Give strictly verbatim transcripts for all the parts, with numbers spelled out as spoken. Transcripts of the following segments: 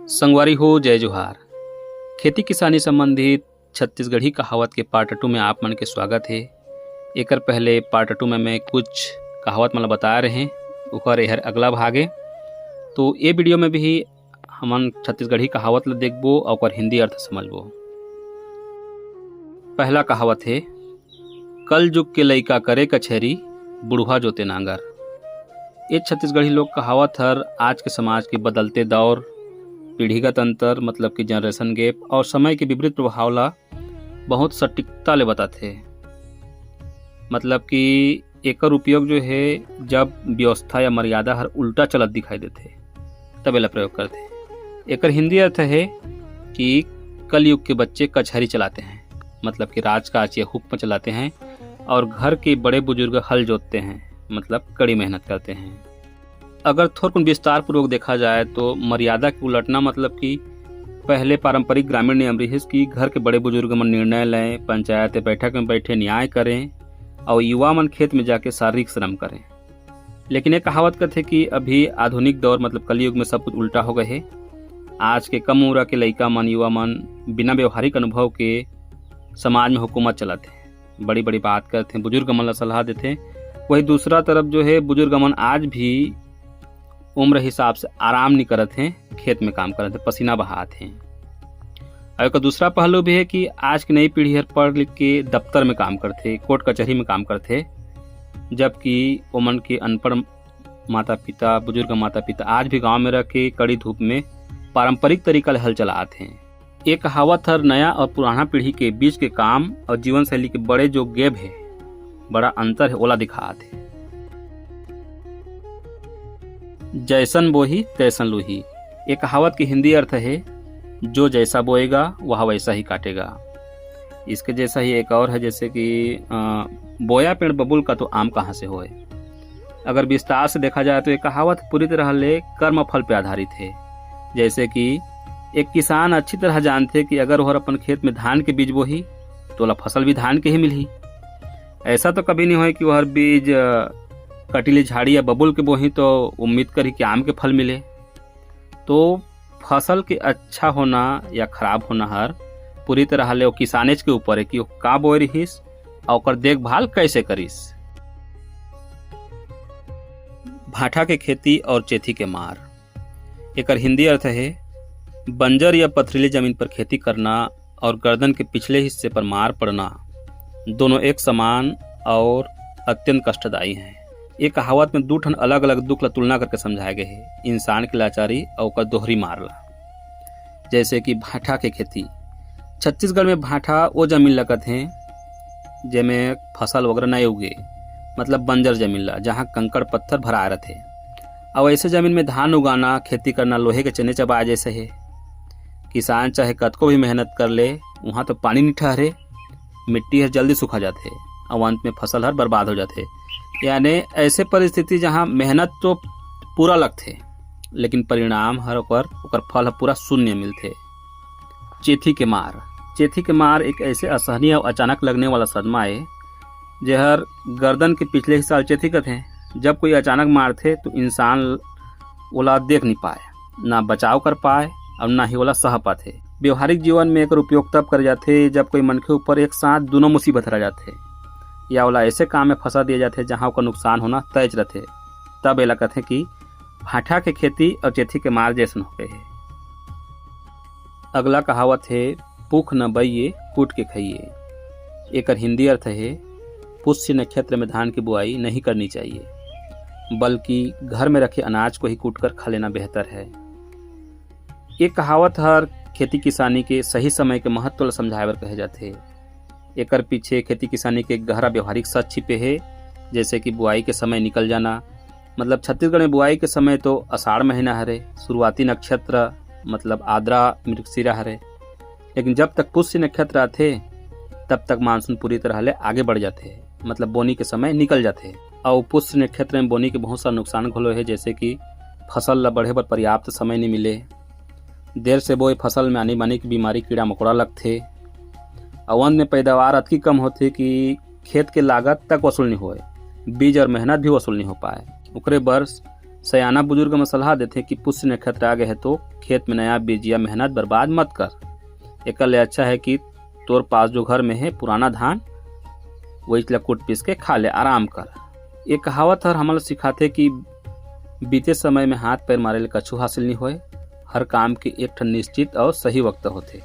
संगवारी हो, जय जोहार। खेती किसानी संबंधित छत्तीसगढ़ी कहावत के पार्ट टू में आप मन के स्वागत हे। एकर पहले पार्ट टू में मैं कुछ कहावत मन ल बताए रहें, ओकर एहर अगला भाग ए। तो ये वीडियो में भी हमन छत्तीसगढ़ी कहावत ल देखबो अउ ओकर हिंदी अर्थ समझबो। पहला कहावत हे, "कल युग के लइका करे कचहरी, बुढ़वा जोते नांगर।" ये छत्तीसगढ़ी लोक कहावत हर आज के समाज के बदलते दौर, पीढ़ीगत अंतर, मतलब कि जनरेशन गैप, और समय के विपरीत प्रभाव ला बहुत सटीकता ले बताथे। मतलब कि एकर उपयोग जो हे, जब व्यवस्था या मर्यादा हर उल्टा चलत दिखाई देथे, तब एला प्रयोग करथे। एकर हिंदी अर्थ हे कि कलयुग के बच्चे कचहरी चलाते हैं, मतलब कि राजकाज या हुक्म चलाते हैं, और घर के बड़े बुजुर्ग हल जोतते हैं, मतलब कड़ी मेहनत करते हैं। अगर थोरकुन विस्तार पूर्वक देखा जाए तो मर्यादा के उलटना, मतलब कि पहले पारंपरिक ग्रामीण नियम रिहिस कि घर के बड़े बुजुर्ग मन निर्णय लें, पंचायत या बैठक में बैठे न्याय करें और युवा मन खेत में जाके शारीरिक श्रम करें। लेकिन ये कहावत कथे कि अभी आधुनिक दौर, मतलब कलयुग में सब कुछ उल्टा हो गए हे। आज के कम उम्र के लइका मन, युवा मन बिना व्यवहारिक अनुभव के समाज में हुकूमत चलाथे, बड़ी-बड़ी बात करथे, बुजुर्ग मन ला सलाह देथे। वही दूसरा तरफ जो हे, बुजुर्ग मन आज भी उम्र हिसाब से आराम नहीं करत हे, खेत में काम करत हे, पसीना बहात हे। और एक दूसरा पहलू भी हे कि आज की नई पीढ़ी हर पढ़ लिख के दफ्तर में काम करथे, कोर्ट कचहरी में काम करथे, जबकि ओमन के अनपढ़ माता पिता, बुजुर्ग माता पिता आज भी गांव में रह के कड़ी धूप में पारंपरिक तरीका ले हल चलात हे। ये कहावत हर नया और पुराना पीढ़ी के बीच के काम और जीवन शैली के बड़े जो गैप हे, बड़ा अंतर हे, ओला दिखात हे। "जैसन बोही तैसन लूही।" ये कहावत के हिंदी अर्थ हे, "जो जैसा बोएगा, वह वैसा ही काटेगा।" इसके जैसा ही एक और है, जैसे कि, अ, "बोया पेड़ बबुल का तो आम कहाँ से होए।" अगर विस्तार से देखा जाए तो ये कहावत पूरी तरह ले कर्म फल पे आधारित हे। जैसे कि एक किसान अच्छी तरह जानथे कि अगर ओहर अपन खेत में धान के बीज बोही तो ओला फसल भी धान के ही मिलही। ऐसा तो कभी नहीं होए कि ओहर बीज, अ, कटीली झाड़ी या बबुल के बोही तो उम्मीद करही कि आम के फल मिले। तो फसल के अच्छा होना या खराब होना हर पूरी तरह ले वो किसानेच के ऊपर हे कि वो का बोए रिहिस और ओकर देखभाल कैसे करिस। भाठा के खेती और चेथी के मार। एकर हिंदी अर्थ हे, बंजर या पथरीली जमीन पर खेती करना और गर्दन के पिछले हिस्से पर मार पड़ना, दोनों एक समान और अत्यंत कष्टदायी हैं। ये कहावत में दू ठन अलग-अलग दुख ला तुलना करके समझाए गए हे, इंसान के लाचारी और ओकर दोहरी मार ला। जैसे कि भाठा के खेती। छत्तीसगढ़ में भाठा वो जमीन ला कथे, जेमे फसल वगैरह नहीं उगे, मतलब बंजर जमीन ला, जहाँ कंकड़ पत्थर भराए रथे। और ऐसे जमीन में धान उगाना, खेती करना लोहे के चने चबाए जैसे हे। किसान चाहे कतको भी मेहनत कर ले, वहाँ तो पानी नहीं ठहरे, मिट्टी हर जल्दी सूखा जाथे और अंत में फसल हर बर्बाद हो जाथे। यानी ऐसे परिस्थिति जहाँ मेहनत तो पूरा लगथे, लेकिन परिणाम हर ओकर, ओकर फल हर पूरा शून्य मिलथे। चेथी के मार। चेथी के मार एक ऐसे असहनीय और अचानक लगने वाला सदमा ए, जेहर गर्दन के पिछले हिस्सा ल चेथी कथे। जब कोई अचानक मारथे तो इंसान ओला देख नहीं पाए, ना बचाव कर पाए और ना ही ओला सह पाथे। व्यवहारिक जीवन में एकर उपयोग तब करे जाथे जब कोई मनखे ऊपर एक साथ दोनों मुसीबत हर आ जाथे या ओला ऐसे काम में फंसा दिया जाथे जहाँ ओकर नुकसान होना तय रथे, तब एला कथे कि भाठा के खेती और चेथी के मार जैसन हो गए हे। अगला कहावत हे, "पुख न बइये, कूट के खाइए।" एकर हिंदी अर्थ हे, पुष्य नक्षत्र में धान की बुआई नहीं करनी चाहिए, बल्कि घर में रखे अनाज को ही कूट कर खा लेना बेहतर है। ये कहावत हर खेती किसानी के सही समय के महत्व ल समझाए बर कहे जाथे। एकर पीछे खेती किसानी के गहरा व्यवहारिक सच छिपे हे, जैसे कि बुआई के समय निकल जाना। मतलब छत्तीसगढ़ में बुआई के समय तो आषाढ़ महीना हरे, शुरुआती नक्षत्र मतलब आद्रा मृगशिरा हरे, लेकिन जब तक पुष्य नक्षत्र आथे तब तक मानसून पूरी तरह ले आगे बढ़ जाथे, मतलब बोनी के समय निकल जाथे। और पुष्य नक्षत्र में बोनी के बहुत सारा नुकसान घलो हे, जैसे कि फसल ला बढ़े बर पर्याप्त समय नहीं मिले, देर से बोए फसल में आनी बानी की बीमारी, कीड़ा मकोड़ा लगथे, और अंत में पैदावार अतकी कम होथे कि खेत के लागत तक वसूल नहीं होए, बीज और मेहनत भी वसूल नहीं हो पाए। ओकरे बर सयाना बुजुर्ग मन सलाह देथे कि पुष्य नक्षत्र आ गए है तो खेत में नया बीज या मेहनत बर्बाद मत कर। एकर ले अच्छा है कि तोर पास जो घर में है पुराना धान, वही ला कूट पीस के खा ले, आराम कर। ये कहावत हर हमन ला सिखाथे कि बीते समय में हाथ पैर मारे ले कछु हासिल नहीं होए। हर काम के एक ठन निश्चित और सही वक्त होथे।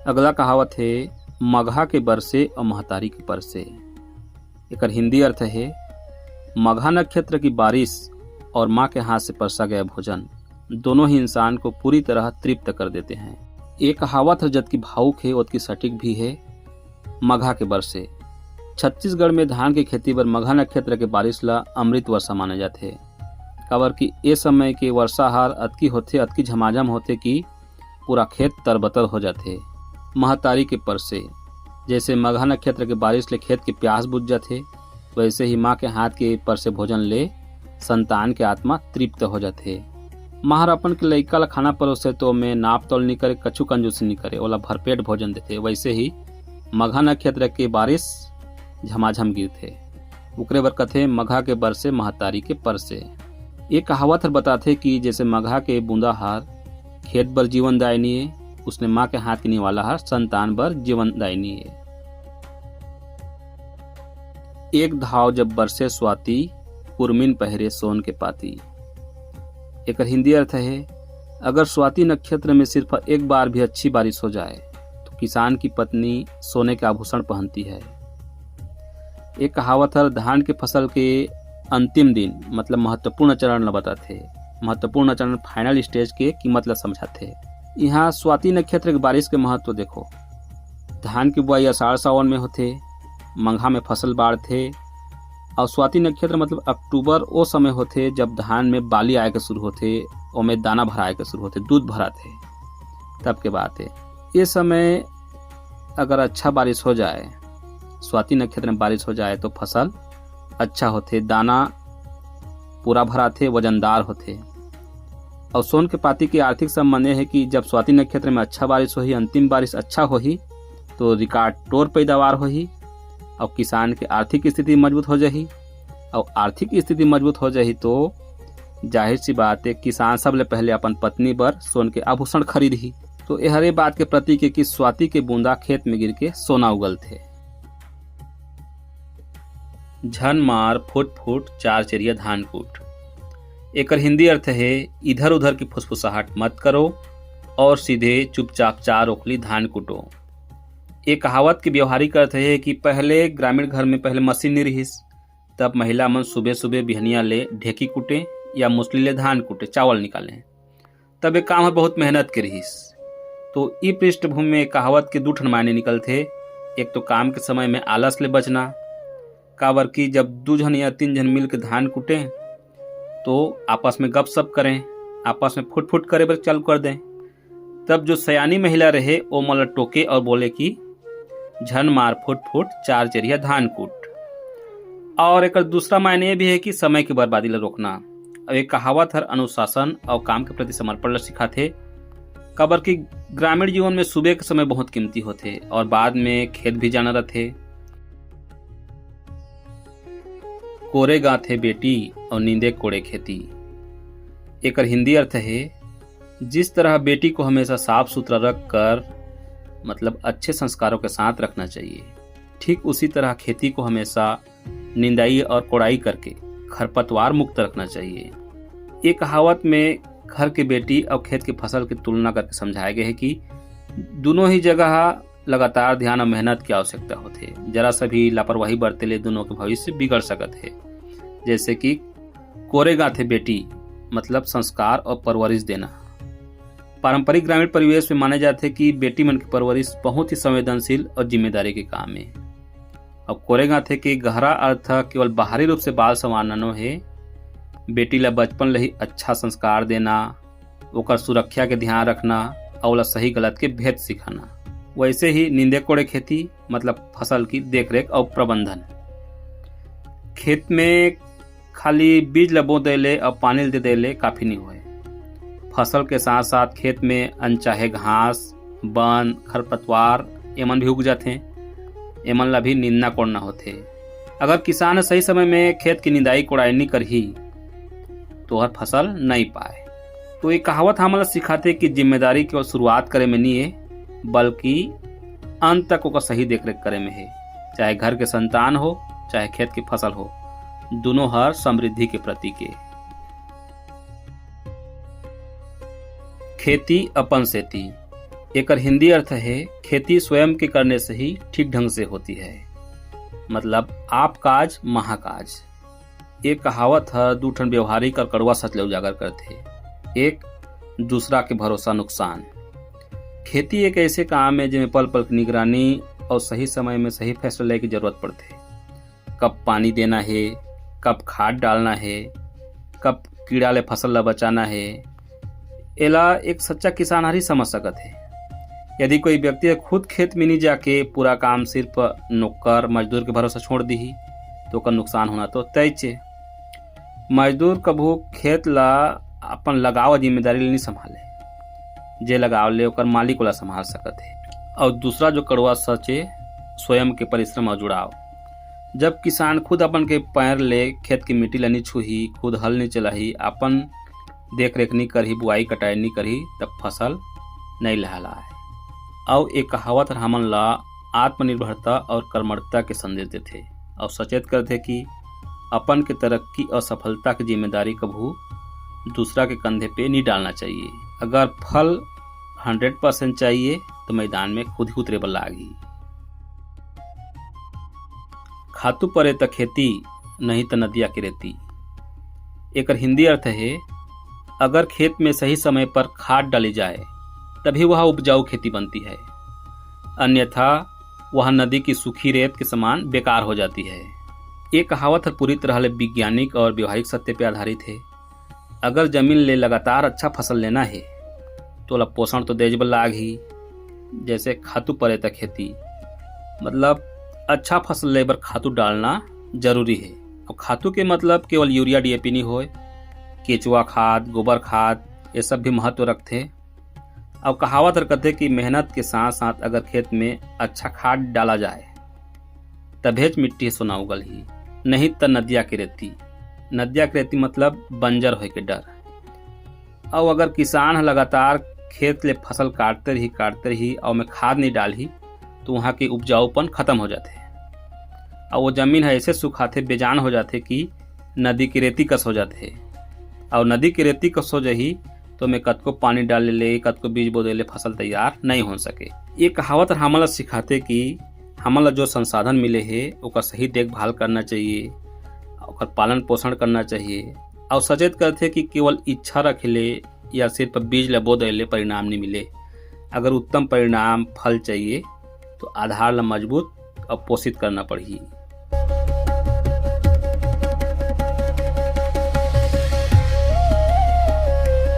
अगला कहावत है, मगहा के बरसे और महतारी के परसे। एकर हिंदी अर्थ है, मगहा नक्षत्र की बारिश और माँ के हाथ से परसा गया भोजन दोनों ही इंसान को पूरी तरह तृप्त कर देते हैं। ये कहावत हर जतकी भावुक है, ओतकी सटीक भी है। मगहा के बरसे। छत्तीसगढ़ में धान के खेती बर मगहा नक्षत्र के बारिश ला अमृत वर्षा माने जाथे, काबर कि ए समय के वर्षा हर अतकी होथे, अतकी झमाझम होथे कि पूरा खेत तरबतर हो जाथे। महतारी के परसे, जैसे मगहा नक्षत्र के बारिश ले खेत के प्यास बुझ जाथे, वैसे ही माँ के हाथ के परसे भोजन ले संतान के आत्मा तृप्त हो जाथे। माँ हर अपन के लइका ला खाना परोसे तो ओमे नाप तौल नी करे, कछु कंजूसी नी करे, ओला भरपेट भोजन देथे। वैसे ही मगहा नक्षत्र के बारिश झमाझम गिरथे, ओकरे बर कथे, मगहा के बरसे महतारी के परसे। ये कहावत हर बताथे कि जैसे मगहा के बूंदा हर खेत बर जीवनदायिनी है, उसने माँ के हाथ के निवाला हर संतान बर जीवनदायिनी है। एक धाव जब बरसे स्वाति, कुरमिन पहरे सोन के पाती। एकर हिंदी अर्थ है, अगर स्वाति नक्षत्र में सिर्फ एक बार भी अच्छी बारिश हो जाए तो किसान की पत्नी सोने के आभूषण पहनती है। ये कहावत हर धान के फसल के अंतिम दिन, मतलब महत्वपूर्ण चरण ला बताथे। महत्वपूर्ण चरण, फाइनल स्टेज के कीमत ला समझाथे। यहाँ स्वाति नक्षत्र के बारिश के महत्व देखो। धान की बुआई आषाढ़ सावन में होथे, मगहा में फसल बाढ़थे, और स्वाति नक्षत्र मतलब अक्टूबर ओ समय होथे जब धान में बाली आए के शुरू होथे, ओमे दाना भराए के शुरू होथे, दूध भराथे, तब के बात है। ये समय अगर अच्छा बारिश हो जाए, स्वाति नक्षत्र में बारिश हो जाए तो फसल अच्छा होथे, दाना पूरा भराथे, वजनदार होथे। और सोन के पाती के आर्थिक संबंध ये है कि जब स्वाति नक्षत्र में अच्छा बारिश होही, अंतिम बारिश अच्छा होही, तो रिकॉर्ड तोड़ पैदावार होही और किसान के आर्थिक स्थिति मजबूत हो जाही। और आर्थिक स्थिति मजबूत हो जाही तो जाहिर सी बात है, किसान सबले पहले अपन पत्नी बर सोन के आभूषण खरीदही। तो ए हर ए बात के प्रतीक है कि स्वाति के बूंदा खेत में गिर के सोना उगलथे। झन मार फुट फुट चार चरिया धान कूट। एकर हिंदी अर्थ है, इधर उधर की फुसफुसाहट मत करो और सीधे चुपचाप चार ओखली धान कूटो। ये कहावत के व्यवहारिक अर्थ है कि पहले ग्रामीण घर में पहले मशीन नहीं रहिस, तब महिला मन सुबह सुबह बिहनिया ले ढेकी कूटे या मुसली ले धान कूटे, चावल निकाले। तब ये काम हर बहुत मेहनत के रहिस। तो ई पृष्ठभूमि में कहावत के दू ठन मायने निकलथे। एक तो काम के समय में आलस ले बचना, काबर कि जब दू झन या तीन झन मिल के धान कूटें तो आपस में गपशप करें, आपस में फुटफुट करे बर चालू कर दें। तब जो सयानी महिला रहे, ओमन ला टोके और बोले कि झन मार फुट फुट चार चरिया धान कूट। और एकर दूसरा मायने ये भी है कि समय की बर्बादी ला रोकना। और ये कहावत हर अनुशासन और काम के प्रति समर्पण ला सिखाथे, काबर कि ग्रामीण जीवन में सुबह के समय बहुत कीमती होथे और बाद में खेत भी जाना रहथे। कोरे गांथे बेटी और नींदे कोड़े खेती। एकर हिंदी अर्थ है, जिस तरह बेटी को हमेशा साफ सुथरा रख कर, मतलब अच्छे संस्कारों के साथ रखना चाहिए, ठीक उसी तरह खेती को हमेशा निंदाई और कोड़ाई करके खरपतवार मुक्त रखना चाहिए। ये कहावत में घर के बेटी और खेत के फसल की तुलना करके समझाए गए है कि दोनों ही जगह लगातार ध्यान और मेहनत की आवश्यकता होथे। जरा सा भी लापरवाही बरते ले दोनों के भविष्य बिगड़ सकत है। जैसे कि कोरे गांथे बेटी, मतलब संस्कार और परवरिश देना। पारंपरिक ग्रामीण परिवेश में माने जाथे कि बेटी मन के परवरिश बहुत ही संवेदनशील और जिम्मेदारी के काम है। अब कोरे गांथे के गहरा अर्थ केवल बाहरी रूप से बाल संवारना नो हे। बेटी ला बचपन ले ही अच्छा संस्कार देना, ओकर सुरक्षा के ध्यान रखना और ओला सही गलत के भेद सिखाना। वैसे ही नींदे कोड़े खेती मतलब फसल की देखरेख और प्रबंधन। खेत में खाली बीज ल बो दे ले और पानी ल दे दे ले काफी नहीं होए। फसल के साथ साथ खेत में अनचाहे घास, बन, खरपतवार, एमन भी उग जाथे। एमन ला भी नींदना कोड़ना होथे। अगर किसान ह सही समय में खेत की निंदाई कोड़ाई नहीं करही, ओहर फसल नइ पाए। तो ये कहावत हमन ला सिखाथे कि जिम्मेदारी केवल शुरुआत करे में नइ हे, बल्कि अंत तक ओकर सही देखरेख करे में हे। चाहे घर के संतान हो, चाहे खेत के फसल हो, दुनों हर समृद्धि के प्रतीक हे। खेती अपन सेती, एकर हिंदी अर्थ हे, खेती स्वयं के करने से ही ठीक ढंग से होती है, मतलब आप काज महाकाज। ये कहावत ह दू ठन व्यवहारिक और कड़वा सच ल उजागर करथे। एक, दूसरा के भरोसा नुकसान। खेती एक ऐसे काम है जिसमें पल पल की निगरानी और सही समय में सही फैसला लेने की जरूरत पड़थे। कब पानी देना है, कब खाद डालना है, कब कीड़ा ले फसल ला बचाना है, एला एक सच्चा किसान हर ही समझ सकत है। यदि कोई व्यक्ति खुद खेत में नहीं जाके पूरा काम सिर्फ नौकर मजदूर के भरोसा छोड़ दी, तो ओकर नुकसान होना तो तय चे। मजदूर कभू खेत ला अपन लगाव जिम्मेदारी ले नहीं संभाले, जे लगाव ले ओकर मालिक ओला संभाल सकत है। और दूसरा जो कड़वा सच है, स्वयं के परिश्रम और जुड़ाव। जब किसान खुद अपन के पैर ले खेत के मिट्टी ला नहीं छूही, खुद हल नहीं चलाही, अपन देख रेख नहीं करही, बुआई कटाई नहीं करही, तब फसल नहीं लहलाए। और एक कहावत हर हमन ला आत्मनिर्भरता और कर्मठता के संदेश देथे और सचेत करथे कि अपन के तरक्की और सफलता के जिम्मेदारी कभू दूसरा के कंधे पे नहीं डालना चाहिए। अगर फल हंड्रेड परसेंट चाहिए, तो मैदान में खुद ही उतरे बर लागही। खातू परे त खेती, नहीं त नदिया के रेती। एकर हिंदी अर्थ है, अगर खेत में सही समय पर खाद डाली जाए, तभी वह उपजाऊ खेती बनती है, अन्यथा वह नदी की सूखी रेत के समान बेकार हो जाती है। ये कहावत हर पूरी तरह ले वैज्ञानिक और व्यवहारिक सत्य पर आधारित है। अगर जमीन ले लगातार अच्छा फसल लेना है, तो ओला पोषण तो देज बर लाग ही, जैसे खातू परे त खेती, मतलब अच्छा फसल ले बर खातू डालना जरूरी है। और खातू के मतलब केवल यूरिया, डीएपी नहीं होए, केचुआ खाद, गोबर खाद, ये सब भी महत्व रखते। और कहावत हर कहते कि मेहनत के साथ साथ अगर खेत में अच्छा खाद डाला जाए, तभेच मिट्टी सोना उगल ही, नहीं त नदिया के रेती। नदिया के रेती मतलब बंजर होए के डर। और अगर किसान ह लगातार खेत ले फसल काटते रही, काटते रही और में खाद नहीं डालही, तो वहाँ के उपजाऊपन खत्म हो जाते। और वो जमीन है ऐसे सुखाते, बेजान हो जाते कि नदी के रेती कस हो जाते। और नदी के रेती कस हो जाही, तो में कतको पानी डाल ले, कतको बीज बो दे ले, फसल तैयार नहीं हो सके। ये कहावत हमन ला सिखाते कि हमन ला जो संसाधन मिले हे, ओकर सही देखभाल करना चाहिए, ओकर पालन पोषण करना चाहिए। और सचेत करथे कि केवल इच्छा रख ले या सिर्फ बीज ला बो दे ले परिणाम नहीं मिले। अगर उत्तम परिणाम, फल चाहिए, तो आधार ला मजबूत और पोषित करना पड़ही।